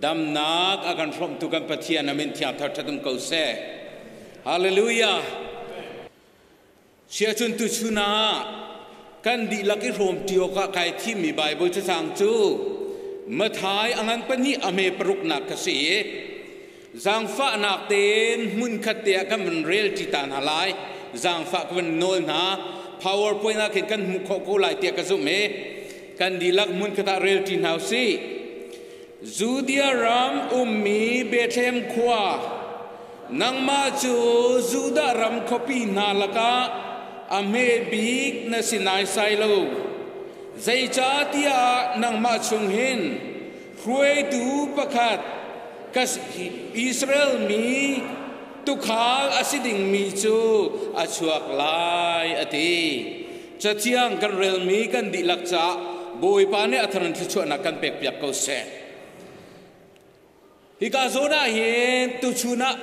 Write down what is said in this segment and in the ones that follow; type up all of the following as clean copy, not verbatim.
Damnak a kan hrawmhtu kan Pathian a min thiang thar ṭhat um ko seh. Hallelujah. Siacun tuchun ah kan dihlak i hrawmṭi awkah kai thimmi Baibal cacang cu Matthai a ngan pahnih a hme paruknak ka si i zaangfahnak tein hmunkhat te ah kan van rel ṭi ta hna lai. Zaangfah ka van nawl hna. PowerPoint ah khin kan hmuh khawh ko lai tiah ka zumh i kan dihlak hmunkhat ah rel ṭi hna usih. Judea ram ummi Bethlehem khua, nangmah cu Judah ram khuapi hna lakah a hme bik na si naisai lo. Zeicahtiah nangmah chung hin hruaitu pakhat ka Israel mi tuukhal a si dingmi cu a chuak lai, a ti. Cathiang kan relmi kan dihlak caah Bawipa nih a thar in thluachuahnak kan pekpiak ko seh. Hika zawn ah hin tuchun ah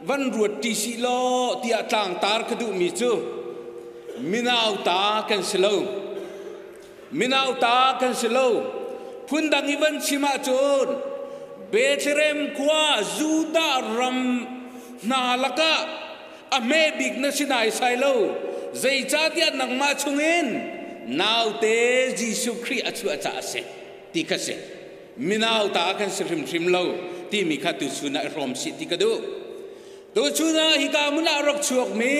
van ruat ṭi sih law tiah tlangtar ka duhmi cu minau ta kan si lo. Minau ta kan si lo. Phundang i van chim ahcun Bethlehem khua Judah ram hna lakah a hme bik na si naisai lo. Zeicahtiah nangmah chungin naute Jesuh Khrih a chuah caah a si ti kha si. Minau ta kan si hrimhrim lo timi kha tuchun ah i hrawm sih ti ka duh. Tuchun ah hika hmun ah rak chuakmi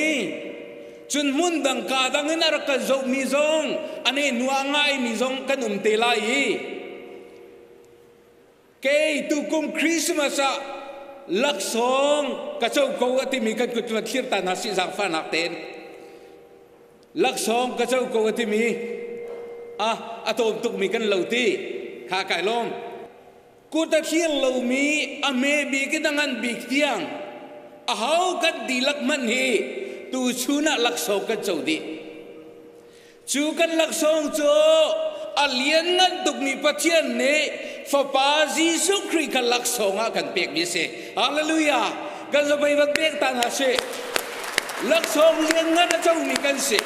cun hmun dang ka dang in a rak kan zohmi zong a nehhnu ah ngaimi zong kan um te lai i Kei tukum Christmas ah laksawng ka co ko a timi kan kut van thlir ta hna sih zaangfahnak tein. Laksawng ka co ko a timi ah a tawm tukmi kan lo ti kha kai lawm. Kut a thlir lomi a hme bik in a ngan bik tiang a ho kan dihlak hmanh hi tuchun ah laksawng kan co dih. Cu kan laksawng cu a lianngan tukmi Pathian nih Fapa Jesuh Khrih kha laksawng ah kan pekmi a si. Hallelujah! Kan zapei van pek ta hna sih. Laksawng lianngan a comi kan si.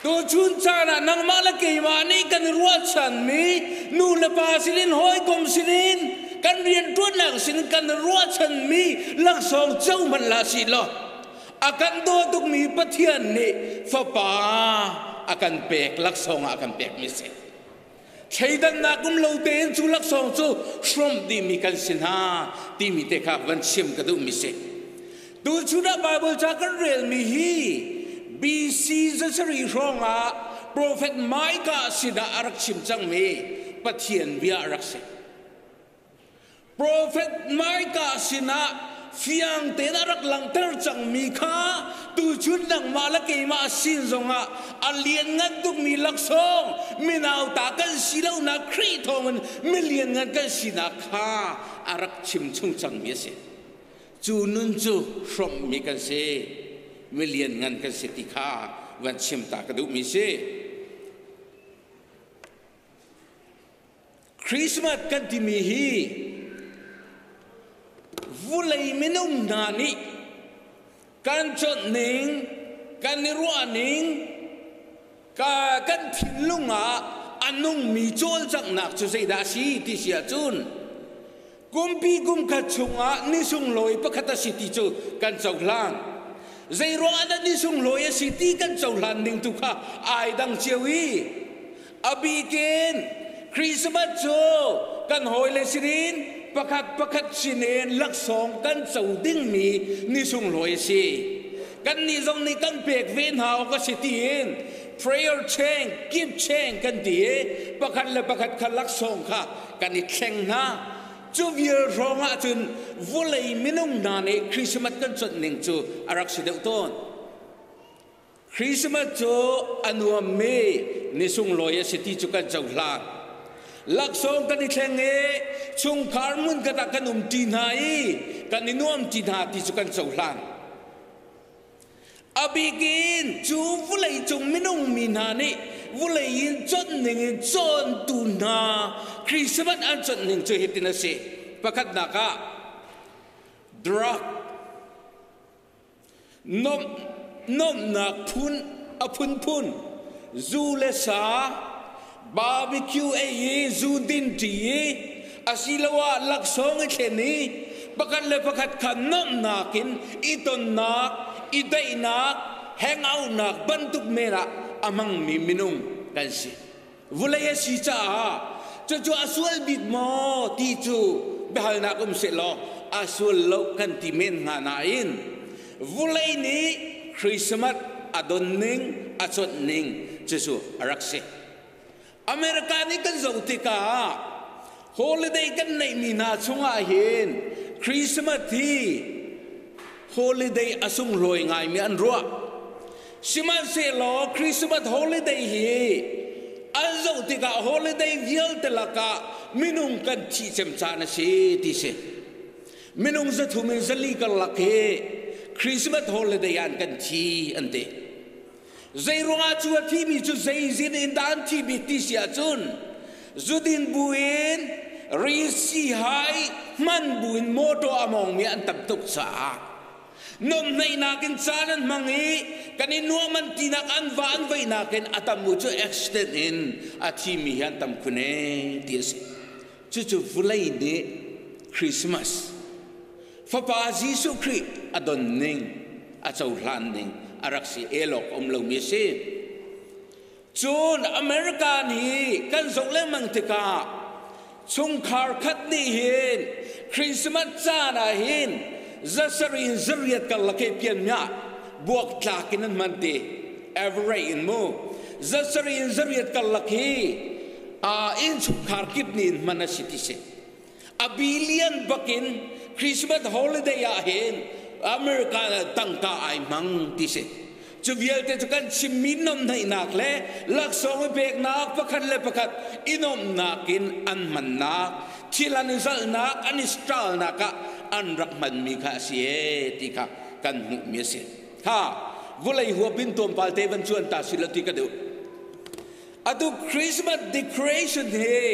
Tuchun caan ah nangmah le keimah nih kan i ruahchanmi nu le pa sinin hawikom sinin kan rianṭuannak sinin kan i ruahchanmi laksawng co hmanh hlah sih law A kan daw tukmi Pathian nih fapa a kan pek laksawng ah a kan pekmi a si. Thleidannak um lo tein cu laksawng cu hrawmh dihmi kan si hna timi te kha van chim ka duhmi si. Tuchun ah Bible ca kan relmi hi BC zasarih hrawng ah Prophet Micah sinah a rak chim cangmi Pathian bia a rak si. Profet Micah sinah fiang tein a rak langhter cangmi kha tuchun nangmah le keimah sin zongah a lianngan tukmi laksawng minau ta kan si lonak Khrih thawngin milianngan kan sinak kha a rak chim chung cangmi a si. Cu nun cu hrawmhmi kan si, milianngan kan si ti kha van chim ta ka duhmi si. Christmas kan timi hi vulei minung hna nih kan chawnh ning, kan i ruah ning, ka kan thinlung ah a nungmi cawlcanghnak cu zeidah a si ti si ahcun kumpi kum khat chungah ni sunglawi pakhat a si ti cu kan cohlan. Zei ruangah dah ni sunglawi a si ti kan cohlan ning tu kha ai dang cio i A bikin Christmas cu kan hawile sinin pakhat pakhat sinin laksawng kan co dingmi ni sunglawi a si. Kannih zong nih kan pek ve hna awk a si tiin prayer chain, gift chain kan ti i pakhat le pakhat kha laksawng kha kan i thleng hna. Cu vial hrawng ah cun vawlei minung hna nih Christmas kan conh ning cu a rak si deuh tawn. Christmas cu a nuammi ni sunglawi a si ti cu kan cohlan. Laksawng kan i thleng i chungkhar hmunkhat ah kan umṭi hna i kan i nuamṭi hna ti cu kan cohlan. A bik in cu vawleicung minung mi hna nih vawlei in conh ning in cawntu hna Christmas an conh ning cu hitin a si. Pakhatnak ah drug Nuamhnak phun a phunphun, zu le sa, barbecue ei i zu din ṭi i. Asiloah laksawng i thlen i pakhat le pakhat kha nuamhnak in i tonnak, i daihnak, hangoutnak bantuk men ah a hmangmi minung kan si. Vulei a si caah cucu a sual bik maw ti cu biahalnak um sehlaw a sual lo kan ti men hnga nain vulei nih Christmas a don ning a chawnh ning cucu a rak si. America nih kan zoh tikah holiday kan neihmi hna chungah hin Christmas hi holiday a sunglawi ngaimi an ruah. Sihmanhsehlaw Christmas holiday hi an zoh tikah holiday vialte lakah minung kan thih cem caan a si ti si. Minung 300 in 400 karlak hi Christmas holiday ah an kan thi an ti. Zeiruangah cu a thimi cu zeizin in dah an thi bik ti si ahcun zudin bu in risi hai hman bu in motor a mawngmi an tam tuk caah nuamhnaihnak in caan an hmang i kan i nuam an tinak an va an veihnak in a tam u cu accident in a thimi hi an tam khun ee ti a si. Cucu vulei nih Christmas Fapa Jesuh Khrih a don ning a cohlan ning a rak si elawk um lomi a si. Cun American hi kan zoh lengmang tikah chungkhar khat nih hin Christmas caan ah hin zasarih in zariat karlak he pian mia buak tlak in an hman ti average in mu zasarih in zariat karlak hi innchungkhar kip nih in hman a si ti si. A billion bakin Christmas holiday ah hin America tangka ai hmang ti si. Cu vialte cu kan chimmi nomhnaihnak le laksawng i peknak pakhat le pakhat i nuamhnak in an hmannak, thil an i zalhnak, an i stralnak ah an rak hmanmi kha a si e ti kha kan hmuhmi a si. Ha, vulei huap in tlawmpal te van cuan ta si lo ti ka duh. Atu Christmas decoration hi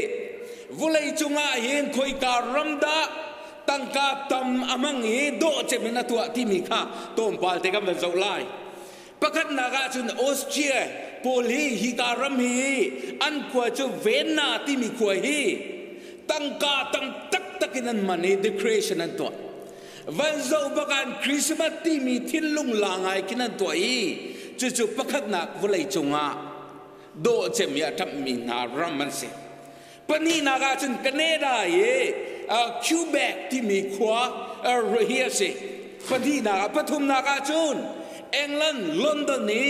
vulei cungah hin khoika ram dah tangka tam a hmang i dawh cem in a tuah timi kha tlawmpal te kan van zoh lai. Pakhatnak ah cun Austria pawl hi hika ram hi an khua cu Vienna timi khua hi tangka tam taktak in an man i decoration an tuah. Van zoh bak an Christmas timi thinlung la ngai khin an tuah i cucu pakhatnak vawlei cungah dawh cem i a ṭamhmi hna ram an si. Pahnihnak ah cun Canada i Quebec timi khua hi a si. Pahnihnak ah pathumnak ah cun England London i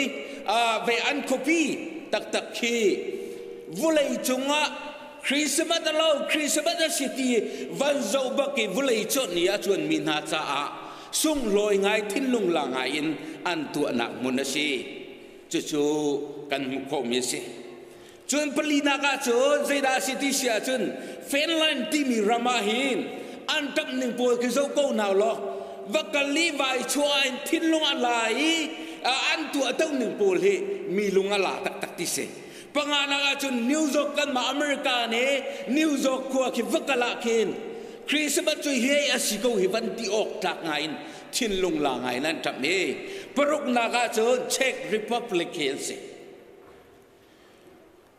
ve an khuapi taktak khi vulei cungah Christmas a lo Christmas a si ti van zoh bak i vulei chawnh i a cuanmi hna caah sunglawi ngai thinlung la ngai in an tuahnak hmun a si. Cucu kan hmuh khawhmi a si. Cun palinak ah cun zeidah a si ti si ahcun Finland timi ram ah hin an ṭamh ning pawl khi zoh ko hna law va kal i vai chuah in thinlung a la i an tuahto ning pawl hi mi lung a la taktak ti si. Panganak ah cun New York kanmah America nih New York khua khi va kal ah khin Christmas cu hi a si ko hi van ti awk tlak ngai in thinlung la ngai in an ṭamh i paruknak ah cun Czech Republic hi an si.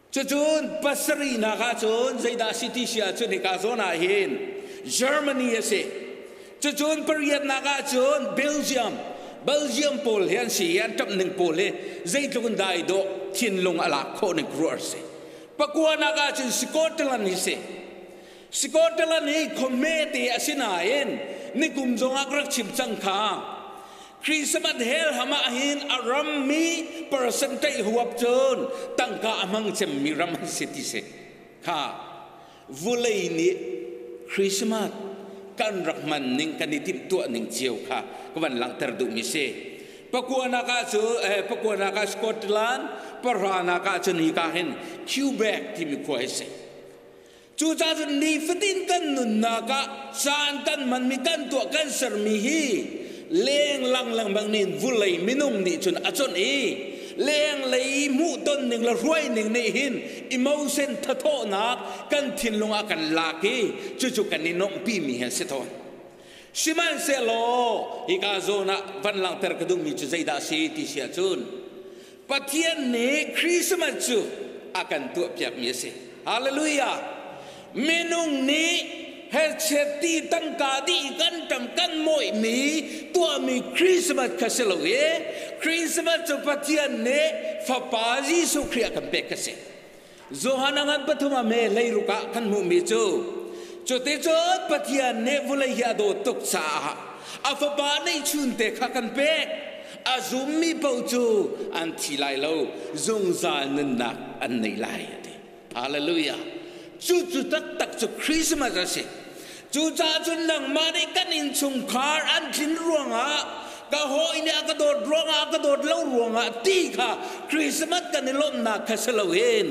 Cucun pasarihnak ah cun zeidah si ti si ahcun hika zawn ah hin Germany a si. Cucun pariatnak ah cun Belgium Belgium pawl hi an si i an ṭamh ning pawl hi zeitluk in dah i dawh thinlung a lak khawh ning ruah a si. Pakuanak ah cun Scotland hi si. Scotland hi khuahme te a si nain nikum zongah ka rak chim cang kha. Christmas hell ham ah hin a rammi percentage huap cun tangka a hmang cemmi ram an si ti si. Kha vulei nih Christmas kan rak hman ning kan i timhtuah ning cio kha ka van langhter duhmi si. Pakuanak ah cu pakuanak ah Scotland, pahranak ah cun hika hin Quebec timi khua hi si. Cucaah cun nifatin kan nunnak ah caan kan hmanmi kan tuah kan sermi hi lenglang lengmang nih vulei minung nih cun a chawnh i lenglei hmuhton ning le hruai ning nih hin emotion thathawhnak kan thinlung ah kan lak i cucu kan i nuamhpi mi hi an si tawn. Sihmanhsehlaw hika zawn ah van langhter ka duhmi cu zeidah a si ti si ahcun Pathian nih Christmas cu a kan tuahpiakmi a si. Hallelujah! Minung nih herchet ti tangka dih kan ṭam kan mawihmi tuahmi Christmas kha si lo i Christmas cu Pathian nih Fapa Jesuh Khrih a kan pek kha si. Johan a ngan pathum a me leiruk ah kan hmuhmi cu cuticun Pathian nih vawlei hi a dawt tuk caah a Fapa neihchun te kha kan pek. A zummi paoh cu an thi lai lo, zungzal nunnak an nei lai a ti. Hallelujah. Cucu taktak cu Christmas a si. Cucaah cun nangmah nih kan innchungkhar an tlin ruangah ka hawi nih a ka dawt ruangah a ka dawt lo ruangah ti kha Christmas kan i lawmhnak kha si loin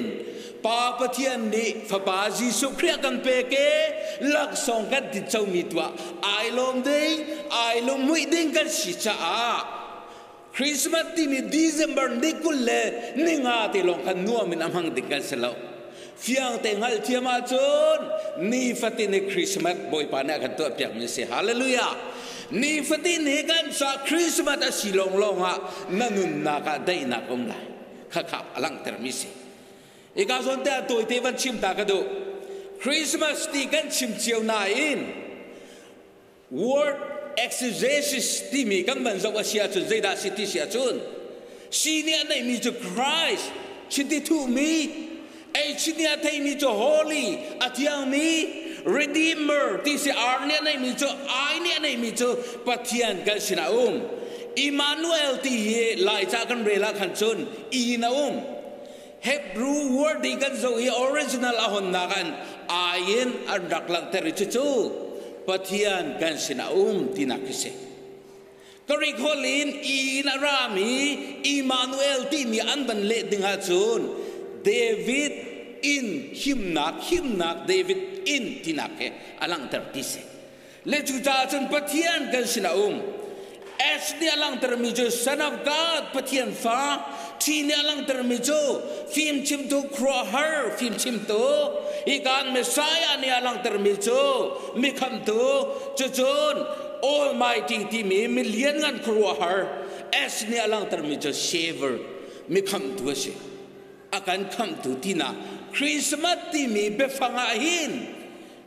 Pa Pathian nih Fapa Jesuh Khrih a kan pek i laksawng kan tincomi tuah ai lawm ding ai lunghmuih ding kan si caah Christmas timi December ni 25 te lawng khan nuam in a hmang ding kan si lo. Fiang te hngalhthiam ahcun nifatin hi Christmas Bawipa nih a kan tuahpiakmi a si. Hallelujah! Nifatin hi kan ca Christmas a si lawnglawng ah na nunnak ah daihnak um lai. Khakha a langhtermi si. Ika zawn te ah tawite van chim ta ka duh. Christmas ti kan chim cio nain Word exegesis timi kan van zoh a si ahcun zeidah a si ti si ahcun si nih a neihmi cu Christ chiti thuhmi H nih a theimi cu holy a thiangmi Redeemer ti si R nih a neihmi cu I nih a neihmi cu Pathian kan sinah a um. Emmanuel ti hi Laica kan rel ah khan cun I in a um. Hebrew word i kan zoh i original a honnak an ai in an rak langhter i cucu Pathian kan sinah um tinak khi si. Greek holh in i in a rami Emmanuel timi an van leh ding ahcun David in himnak himnak David in tinak he a langhter ti si. Le cucaah cun Pathian kan sinah um. S nih a langhtermi cu Son of God, Pathian fa. T nih a langhtermi cu fimchimtu khuaruahhar fimchimtu. Hikan Messiah nih a langhtermi cu mikhamtu. Cucun Almighty timi mi lianngan khuaruahhar. S nih a langhtermi cu Savior, mikhamtu a si. A kan khamhtu tinak Christmas timi biafang ah hin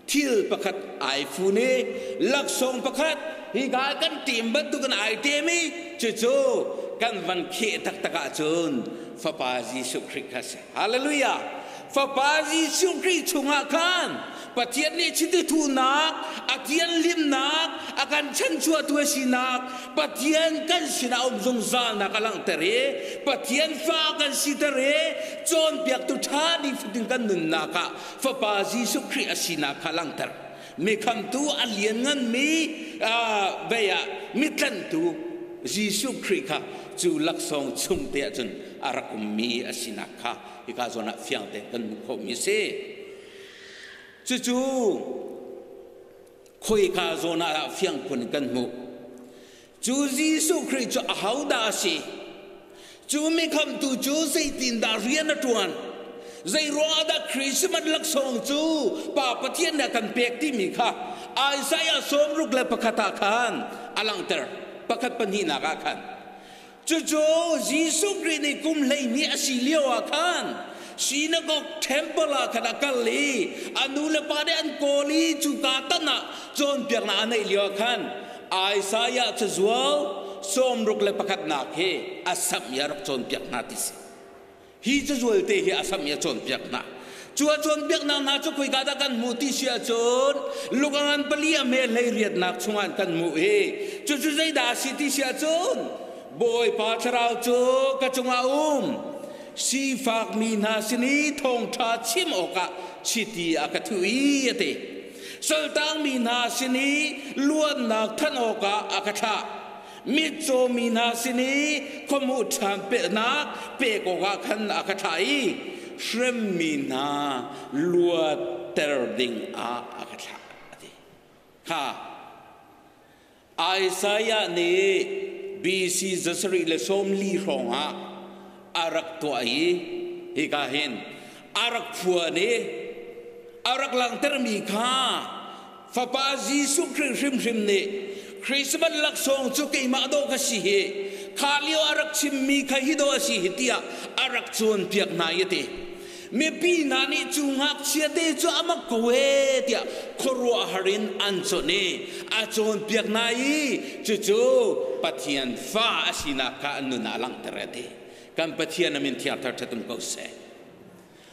thil pakhat ai fun i laksawng pakhat hika kan team bantukin ai tem i cucu kan van kheh taktak ahcun Fapa Jesuh Khrih kha si. Hallelujah! Fapa Jesuh Khrih chungah khan Pathian nih chiti thuhnak, a thianhlimnak, a kan chanchuahtu a sinak, Pathian kan sinah um zungzalnak a langhter i Pathian fa kan siter i cawnpiaktu ṭha nifatin kan nunnak ah Fapa Jesuh Khrih a sinak kha langhter. Mi khamtu a liannganmi vei ah mitlanhtu Jesuh Khrih kha cu laksawng chung te ahcun a rak ummi a sinak kha hika zawn ah fiang tein kan hmuh khawhmi a si. Cucu khoika zawn ah dah fiang phun in kan hmuh. Cu Jesuh Khrih cu ahodah a si? Cu mi khamtu cu zeitindah rian a ṭuan? Zei ruangah dah Christmas laksawng cu Pa Pathian nih a kan pek timi kha Isaiah 61 ah khan a langhter. Pakhat pahnihnak ah khan. Cucu Jesuh Khrih nih kum 12 a si lio ah khan synagogue temple ah khan a kal i a nu le pa nih an kawl i cuka tan ah cawnpiaknak a neih lio ah khan Isaiah cazual 61nak hi a samh i a rak cawnpiak hna ti si. Hi cazual te hi a samh i a cawnpiak hna. Cu a cawnpiaknak hna cu khoika dah kan hmuh ti si ahcun Luka ngan pali a hme 18nak chungah kan hmuh i cucu zeidah a si ti si ahcun Bawipa Thlarau cu ka cungah um sifakmi hna sin i thawngṭha chim awkah chiti a ka thuh i a ti. Saltangmi hna sin i luatnak thanh awkah a ka thlah. Mitcaw mi hna sin i khuamuh ṭhan peknak pek awkah khan a ka thlah i hremmi hna luatter ding ah a ka thlah a ti. Kha Isaiah nih BC 740 hrawngah a rak tuah i hika hin a rak phuan i a rak langhtermi kha Fapa Jesuh Khrih hrimhrim nih Christmas laksawng cu keimah dawh ka si hi kha lio a rak chimmi kha hi dawh a si hi tiah a rak cawnpiak hna i a ti. Mipi hna nih cu ngakchia te cu a mak ko ee tiah khuaruahhar in an chawnh i a cawnpiak hna i cucu Pathian fa a sinak kha an nun ah a langhter a ti. Kan Pathian a min thiangthar ṭhatum ko seh.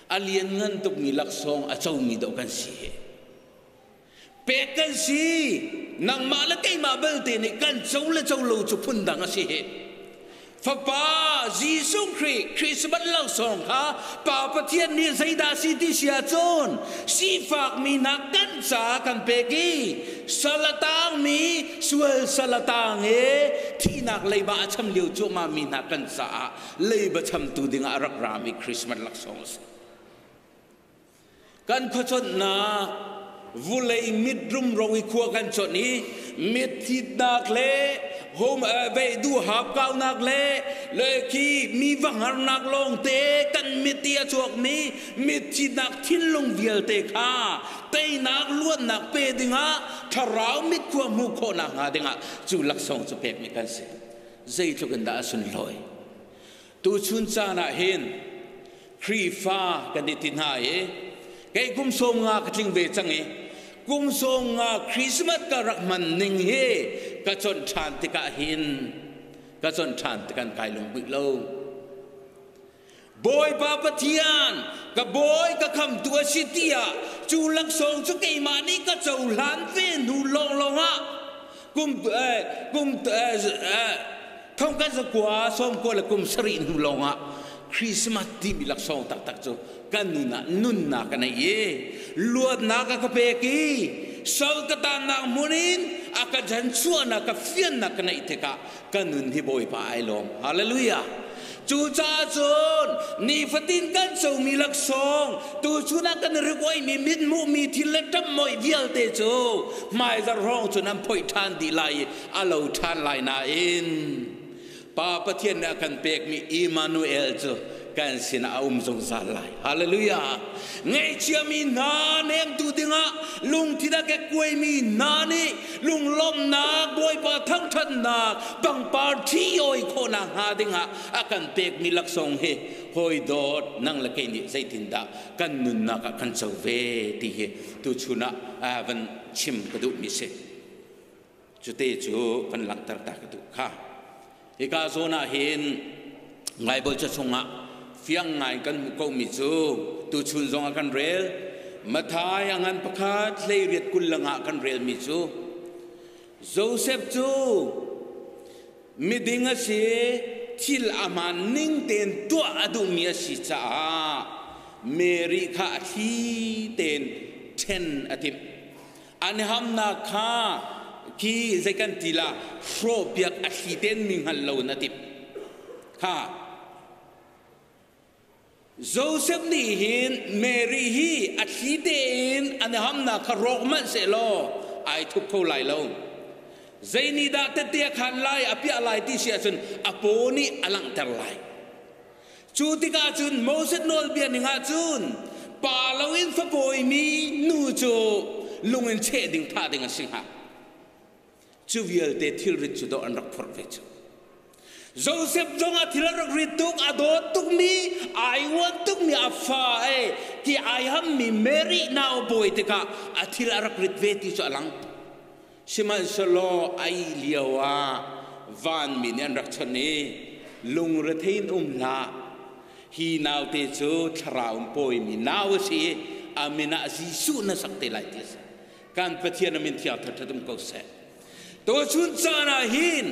A lianngan tukmi laksawng a comi dawh kan si hi. Pek kan si. Nangmah le keimah belte nih kan co le co lo cu phundang a si hi. Fapa Jesuh Khrih Christmas laksawng kha Pa Pathian nih zeidah si ti si ahcun sifakmi hna kan caah kan pek i sal a tangmi sual sal a tang i thihnak leiba a cham lio cuahmah mi hna kan caah leiba chamtu dingah a rak rami Christmas laksawng a si. Kan khuaconhnak vulei mit rumro i khua kan conh i mitthitnak le home vei duhap kaunak le le khi mi vangarnak lawngte kan mit i a chuakmi mitthitnak thinlung vialte kha teinak luatnak pe dingah thlarau mit khua hmuh khawhnak hnga dingah cu laksawng cu pekmi kan si. Zeitluk in dah a sunlawi. Tuchun caan ah hin Khrihfa kan i ti hna i kei kum 50 ka tling ve cang i kum 50 Christmas ka rak hman ning hi ka chawnh ṭhan tikah hin ka chawnh ṭhan tikan kai lungbuih lo. Bawipa Pathian ka bawi ka khamtu a si tiah cu laksawng cu keimah nih ka cohlan ve hnu lawnglawng ah kum kum thong kan zakua sawmkua le kum sarih hnu lawngah Christmas timi laksawng taktak cu kan nun ah nunnak ka nei i luatnak a ka pek i sal ka tannak hmun in a ka jan chuahnak ka fiannak ka neih tikah ka nun hi Bawipa ai lawm. Hallelujah. Cucaah cun nifatin kan comi laksawng tuchun ah kan rikuaimi mithmuhmi thil le ṭamhmoih vialte cu hmaizarh hrawng cun an phoih ṭhan dih lai i a lo ṭhan lai nain Pa Pathian nih a kan pekmi Immanuel cu kan sinah a um zungzal lai. Hallelujah. Ngaihchiami hna hnemtu dingah lungthin a kekkuaimi hna nih lunglawmhnak Bawipa thangṭhatnak pangpar ṭhi oi khawhnak hnga dingah a kan pekmi laksawng hi hawi dawt nang le kei nih zeitindah kan nunnak ah kan co ve ti hi tuchun ah van chim ka duhmi si. Cute cu kan langhter ta ka duh kha. Hika zawn ah hin Bible ca chungah fiang ngai kan hmuh komi cu tuchun zong ah kan rel. Matthai a ngan pakhat 18 kul langah kan relmi cu Joseph cu miding a si thil a hmaan ning tein tuah a duhmi a si caah Mary kha a thli tein ṭhen a timh. An hamnak kha khi zei kan ti la hrawhpiak a thli tein mi hngal lo in a timh. Kha Joseph nih hin Mary hi a thli tein an hamnak kha rawk manh sehlaw ai thup kho lai lo. Zei nih dah tette a khan lai a piah lai ti si ahcun a paw nih a langhter lai. Cu tikah cun Moses nawlbia ning ah cun pa loin fapawimi nu cu lung in cheh ding thah ding a si hnga. Cu vialte thilrit cu dawh an rak phorh ve cu. Joseph zong a thil a rak rit tuk, a dawt tukmi, ai uan tukmi a fa e ti ai hammi Mary nau bawi tikah a thil a rak rit ve ti cu a lang. Sihmanhsehlaw ai lio ah vanmi nih an rak chawnh i lungrethei in um hlah. Hi naute cu thlarau in pawimi nau a si i a min ah Jesuh na sak te lai ti a si. Kan Pathian a min thiang ṭhat um ko seh. Tuchun caan ah hin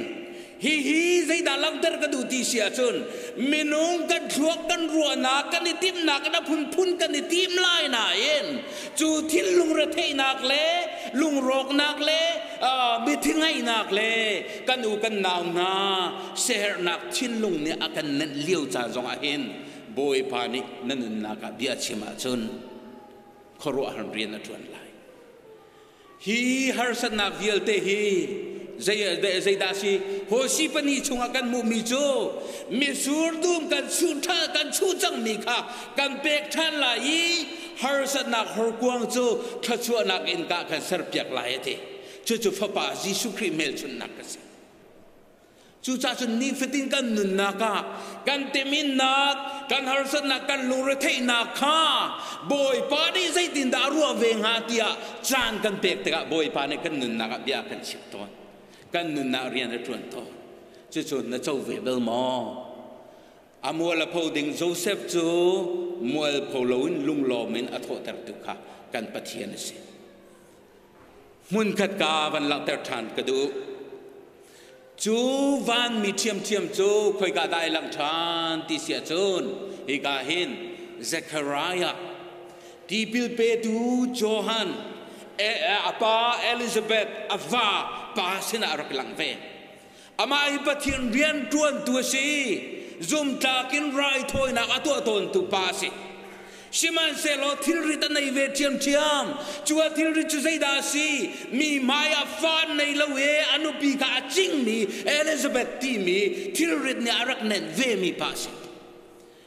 hihi zeidah langhter ka duh ti si ahcun minung kan thluak kan ruahnak kan i timhnak in a phunphun kan i tim lai nain cu thil lungretheihnak le lungrawknak le mithi ngaihnak le kan u kan nau hna siaherhnak thinlung nih a kan nenh lio caan zong ah hin Bawipa nih na nunnak ah bia chim ahcun khuaruahhar rian a ṭuan lai. Hi harsatnak vialte hi zeidah si? Hosi pahnih chungah kan hmuhmi cu mitsur dum kan chuh kan chuh cangmi kha kan pek ṭhan lai i harsatnak horkuang cu thluachuahnak in ka kan serpiak lai a ti. Cucu Fapa Jesuh Khrih hmelchunhnak a si. Cucaah cun nifatin kan nunnak ah kan teminnak, kan harsatnak, kan lungretheihnak kha Bawipa nih zeitindah a ruah ve hnga tiah caan kan pek tikah Bawipa nih kan nunnak ah bia a kan chimh tawn. Kan nunnak rian a ṭuan tawn. Cucu na co ve bal maw? A mual a pho ding Joseph cu mual pho loin lunglawm in a thawhtertu kha kan Pathian a si. Hmunkhat ka van langhter ṭhan ka duh. Cu vanmi ṭhiamṭhiam cu khoika dah ai langh ṭhan ti si ahcun hika hin Zechariah tipil petu Johan a pa Elizabeth a va pa sinah a rak lang ve. Amah hi Pathian rian ṭuantu a si. Zumtlak in raithawinak a tuah tawntu pa a si. Sihmanhsehlaw thilrit a nei ve ṭhiamṭhiam. Cu a thilrit cu zeidah a si? Mi hmaiah fa an nei lo i a nupi kha a cingmi Elizabeth timi thilrit nih a rak nenh vemi pa a si.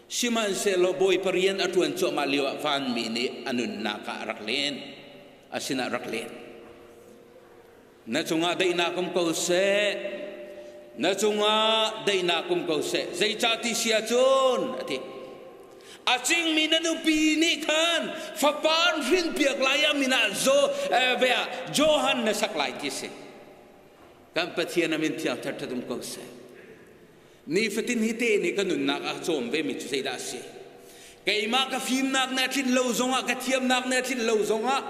Sihmanhsehlaw Bawipa rian a ṭuan cuahmah lioah vanmi nih a nunnak ah a rak len. A sinah a rak len. Na cungah daihnak um ko seh. Na cungah daihnak um ko seh. Zeicah ti si ahcun, a ti. A cingmi na nupi nih khan fapa an hrinpiak lai a min ah zo, eh, Johan na sak lai ti si. Kan Pathian a min thiang ṭhat um ko seh. Nifatin hi te nih ka nunnak ah cawm ve mi cu zeidah a si? Keimah ka fimnak nih a tlin lo zongah, ka thiamnak nih a tlin lo zongah,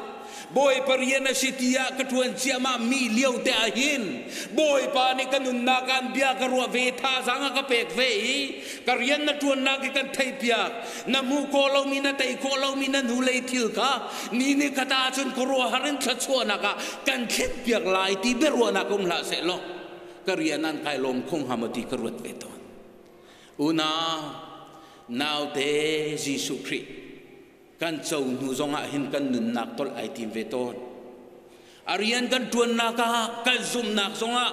Bawipa rian a si tiah ka ṭuan ciahmah mi lio te ah hin Bawipa nih ka nunnak ah bia ka ruah ve, thazaang a ka pek ve i ka rian na ṭuannak hi kan theihpiak. Na hmuh khawh lomi, na tei khawh lomi na hnulei thil kha ni ni khat ahcun khuaruahhar in thluachuahnak ah kan thlenpiak lai ti biaruahnak um hlah seh law ka rian an kai lawm kho hnga maw ti ka ruat ve tawn. Unau, naute Jesuh Khrih kan co hnu zongah hin kan nunnak tolh ai tim ve tawn. A rian kan ṭuannak ah, kan zumhnak zongah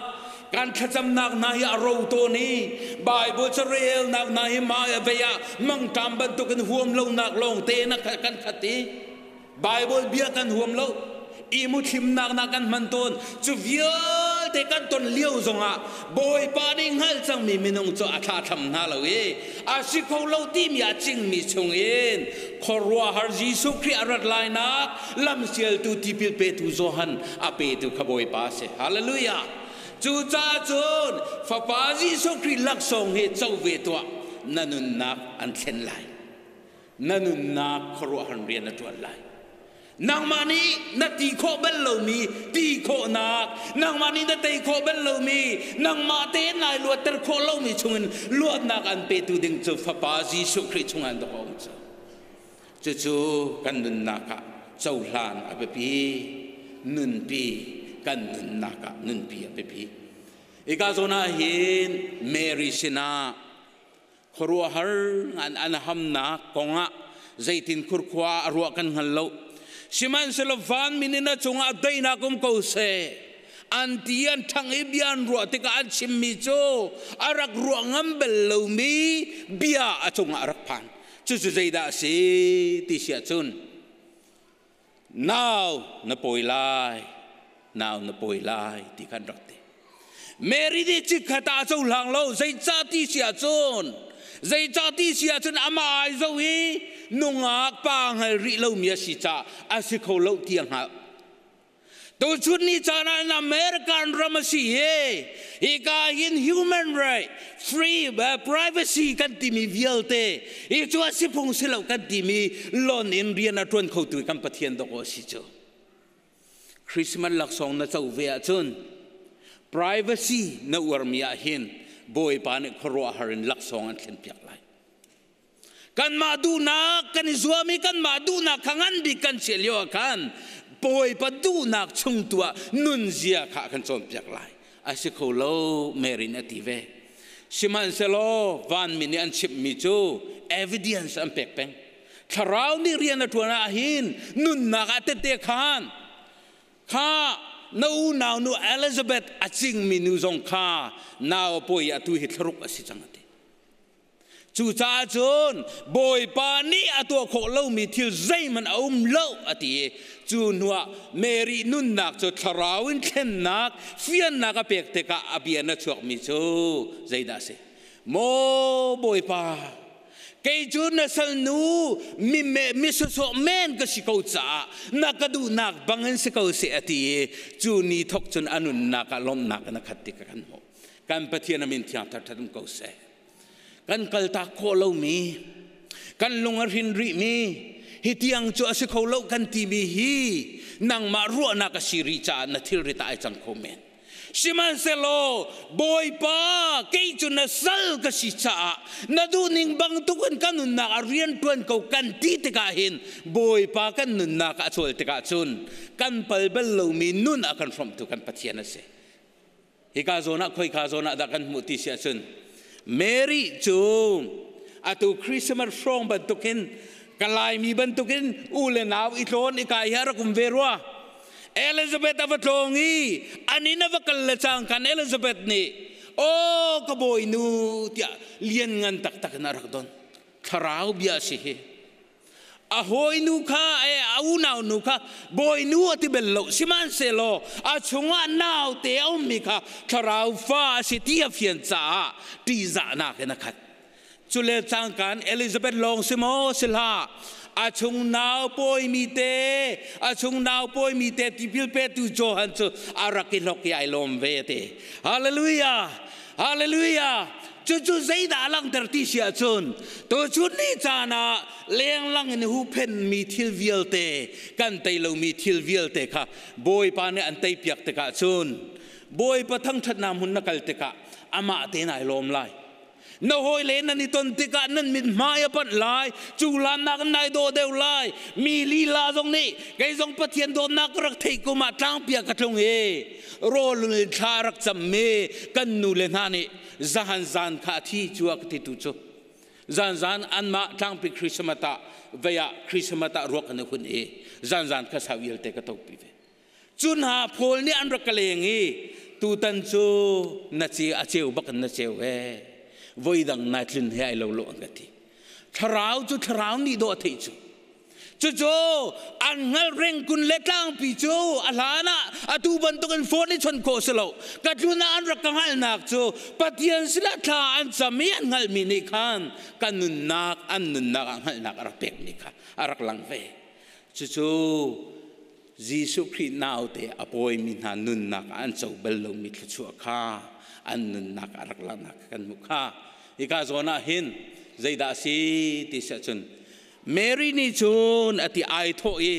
kan thlacamnak hna hi a ro tawn i Bible carelnak hna hi mah vei ah mangṭam bantukin huam lonak lawng te na kan khat i Bible bia kan huam lo i muthlimnak na kan hman tawn cu vialte kan ton lio zongah Bawipa nih hngalh cangmi minung cu a thlathlam hna lo i a si kho lo timi a cingmi chungin khuaruahhar Jesuh Khrih a rat lainak lamsialtu tipil petu Johan a petu kha Bawipa a si. Hallelujah! Cucaah cun Fapa Jesuh Khrih laksawng hi co ve tuah na nunnak an thlen lai. Na nunnak khuaruahhar rian na ṭuan lai. Nangmah nih na ti khawh bal lomi ti khawhnak, nangmah nih na tei khawh bal lomi, nangmah tein nai luatter khawh lomi chungin luatnak an petu ding cu Fapa Jesuh Khrih chungah dawh a um cu. Cucu kan nunnak ah cohlan a biapi, nunpi kan nunnak ah nunpi a biapi. Hika zawn ah hin Mary sinah Khuaruahhar an an hamnak kongah zeitin khurkhua a ruah kan hngal lo. Sihmanhsehlaw vanmi nih na cungah daihnak um ko seh. An ti an ṭhang i bia an ruah tikah an chimmi cu a rak ruah ngam bal lomi bia a cungah a rak phan. Cucu zeidah a si ti si ahcun nau na pawi lai nau na pawi lai ti khan rak ti Mary nih chikkhat ah a cohlang lo zeicah ti si ahcun zeicah ti si ahcun amah ai zo i nungak pa hngal rih lomi a si caah a si kho lo ti a hngalh Tuchun ni caan ah American ram a si hi hika hin human right free privacy kan timi vialte hi cu a si phung si lo kan timi lon in rian a ṭuan khotu kan Pathian dawk a si cu Christmas laksawng na co ve ahcun privacy na uarmi ah hin Bawipa nih khuaruahhar in laksawng an thlenpiak lai. Kanmah duhnak kan i zuam i kanmah duhnak kha ngan bik kan chiah lio ah khan Bawipa duhnak chung tu ah nunzia kha a kan cawnpiak lai. A si kho lo Mary nih a ti ve. Sihmanhsehlaw vanmi nih an chimhmi cu evidence an pek peng. Thlarau nih rian a ṭuan ah hin nunnak ah tette khan kha na unau nu Elizabeth a cingmi nu zong kha nau a pawi i atu hi thlaruk a si cang a ti. Cucaah cun Bawipa nih a tuah khawh lomi thil zeihmanh a um lo a ti i cu hnuah Mary nunnak cu thlarau in thlennak fiannak a pek tikah a bia na chuakmi cu zeidah a si? Maw Bawipa, kei cu na salnu mi mi sawsawh men ka si ko caah na ka duhnak bangin si ko seh a ti i cu ni thawk cun a nunnak ah lawmhnak in a khat ti kan hmuh. Kan Pathian a min thiang thar um ko seh. Kan kaltak khawh lomi, kan lung a hrin rihmi, hi tiang cu a si kho lo kan timi hi nangmah ruahnak a si rih caah na thilrit ah ai cang kho men. Sihmanhsehlaw Bawipa kei cu na sal ka si caah na duhning bantukin ka nunnak ah rian ṭuan ko kan ti tikah hin Bawipa kan nunnak ah a cawl tikah cun kan pal bal lomi nun a kan hrawmhtu kan Pathian a si. Hika zawn ah khoika zawn ah dah kan hmuh ti si ahcun Mary cu atu Christmas hrawng bantukin ka Laimi bantukin u le nau i tlawn i kai hi a rak um ve rua. Elizabeth a va tlawng i an inn a va kal le cang khan Elizabeth nih aw ka bawinu tiah lianngan taktak in a rak don. Thlarau bia a si hi. A hawinu kha a unau nu kha bawinu a ti bel lo sihmanhsehlaw a chungah naute a ummi kha thlarau fa a si ti a fian caah ṭihzahnak in a khat. Cule cangkaan Elizabeth lawng si maw si hlah a chung nau pawimi te a chung nau pawimi te tipil petu Johan cu a rak i hlok i ai lawm ve a ti. Hallelujah! Hallelujah! Cucu zeidah a langhter ti si ahcun tuchun ni caan ah lenglang in huhphenmi thil vialte kan tei lomi thil vialte kha Bawipa nih an teipiak tikah cun Bawipa thangṭhatnak hmun na kal tikah amah tein ai lawm lai. Na hawile nan i ton tikah nan mithmai a panh lai, cu lannak in nai dawh deuh lai. Mi lila zong nih kei zong Pathian dawtnak ka rak theih kum ah tlangpia ka tlung i rawl in thla rak cammi kan nu le hna nih zahan zan kha a thi cu a ka ti tu cu zan zan anmah tlangpi Christmas ah vei ah Christmas ah ruak an i hun i zan zan kha sau ialte ka topi ve cu hna Paul nih an rak ka leng i tutan cu na ci a ceu bak in na ceu he voi dang nai tlun he ai lo lo an ka ti thlarau cu thlarau nih dawh a theih cu Cucu an hngalh reng kun le tlangpi cu a hlan ah atu bantukin phone i chawnh khawh si lo. Ka tlun ah an rak ka hngalhnak cu Pathian sinah thla an cam i an hngalhmi nih khan ka nunnak an nunnak ah hngalhnak a rak pekmi kha a rak lang ve. Cucu Jesuh Khrih naute a pawimi hna nunnak ah an co bal lomi thluachuah kha an nunnak ah a rak langhnak kan hmuh kha. Hika zawn ah hin zeidah a si ti si ahcun Mary nih cun a ti ai thawh i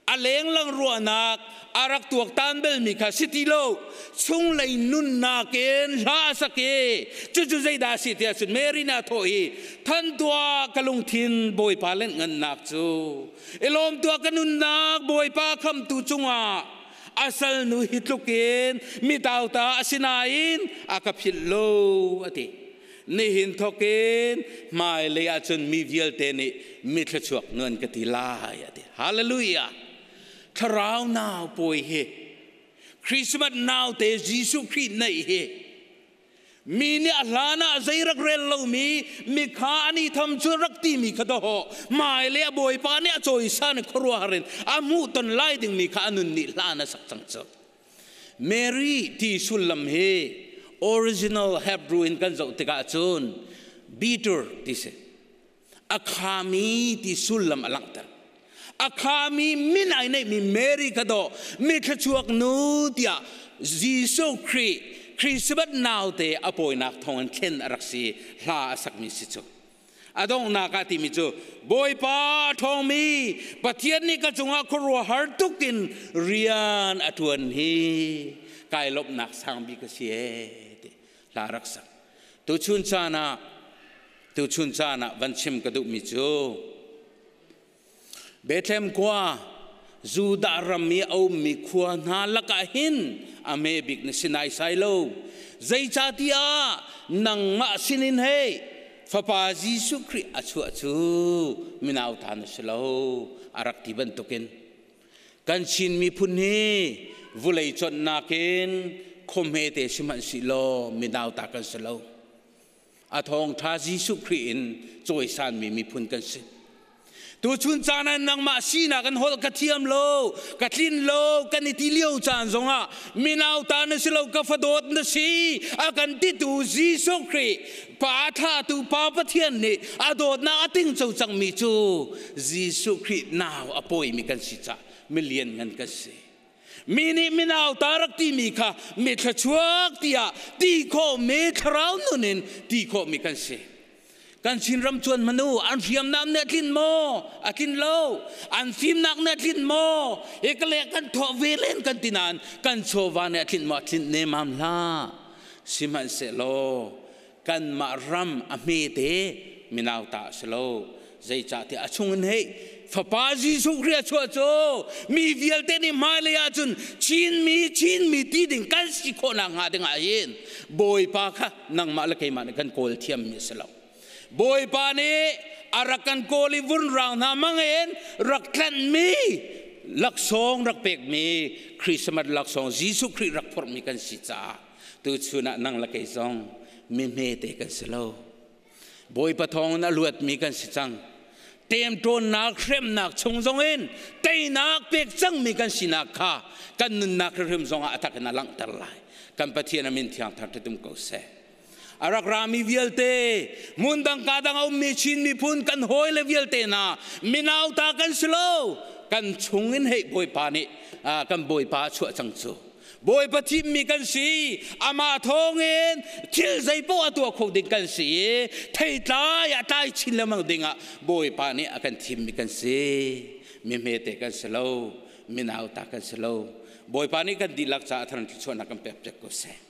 a lenglang ruahnak a rak tuaktan belmi kha si ti lo chunglei nunnak in hla a sak i cucu zeidah a si tiah cun Mary nih a thawh i than tuah ka lungthin Bawipa lenhngannak cu i lawm tuah ka nunnak Bawipa khamtu cungah a salnu hi tlukin mi tauta a si nain a ka philh lo a ti. Nihin thawkin hmailei ahcun mi vialte nih mi thluachuak nu an ka ti lai a ti. Hallelujah! Thlarau nau pawi hi Christmas naute Jesuh Khrih neih hi mi nih a hlan ah zei rak rel lomi mi kha an i tham cu rak timi kha dawh hmailei a bawipa nih a cawisan i khuaruahhar in a hmuh ton lai dingmi kha a nun nih hlan a sak cang cu. Mary ti sullam hi original Hebrew in kan zoh tikah cun bitter ti si. A khami ti sullam a langhter. A khami min ai neihmi Mary kha dawh mi thluachuak nu tiah Jesuh Khrih Christmas naute a pawinak thawng in thlen a rak si hla a sakmi si cu. A donghnak ah timi cu Bawipa a ṭhawngmi Pathian nih ka cungah khuaruahhar tuk in rian a ṭuan hi kai lawmhnak sang bik a si ee ti hla rak sak. Tuchun caan ah tuchun caan ah van chim ka duhmi cu Bethlehem khua Judah ram i a ummi khua hna lakah hin a hme bik na si naisai lo. Zeicahtiah nangmah sinin hei Fapa Jesuh Khrih a chuah cu minauta na si lo a rak ti bantukin kan Chin miphun hi vulei cawnhnak in khuahmete sihmanhsehlaw minauta kan si lo. A thawngṭha Jesuh Khrih in cawisanmi miphun kan si. Tuchun caan ah nangmah sinak in holh ka thiam lo, ka tlin lo, kan i ti lio caan zongah minau ta na si lo, ka fadawt na si, a kan titu Jesuh Khrih pa thlahtu Pa Pathian nih a dawtnak a tingco cangmi cu Jesuh Khrih nau a pawimi kan si caah milian ngan kan si. Mi nih minau ta rak timi kha mi thluachuak tiah ti khawhmi thlarau nun in ti khawhmi kan si. Kan Chinram cuan manu an hriamnam nih a tlin maw? A tlin lo. An fimnak nih a tlin maw? Hi ka le kan thawh ve len kan ti nain kan chawva nih a tlin maw? A tlin nemam hlah. Sihmanhsehlaw kanmah ram a hmete minau ta a si lo. Zeicahtiah a chung in hei fapa Jesuh Khrih a chuah cu mi vialte nih hmailei ahcun Chinmi Chinmi ti ding kan si khawhnak hnga ding ah hin Bawipa kha nangmah le keimah nih kan kawl thiammi a si lo. Bawipa nih a rak kan kawl i vunrang hna mangin rak tlanhmi laksawng rak pekmi Christmas laksawng Jesuh Khrih rak phorhmi kan si caah tuchun ah nang le kei zong mi hmete kan si lo. Bawipa thawng in a luatmi kan si cang. Temṭawnnak hremnak chung zongin teinak pek cangmi kan sinak kha kan nunnak hrimhrim zongah a tak in a langhter lai. Kan Pathian a min thiang thar tum ko seh. A rak rami vialte, hmun dang ka dang a ummi Chin miphun kan hawile vialte hna, minau ta kan si lo. Kan chung in hei Bawipa nih kan Bawipa a chuah cang cu. Bawipa thimmi kan si. Amah thawngin thil zeipaoh a tuah kho ding kan si i theitlai a tlai chin lengmang dingah Bawipa nih a kan thimmi kan si. Mi hmete kan si lo, mi nauta kan si lo. Bawipa nih kan dihlak caah thar thluachuahnak kan pek piak ko seh.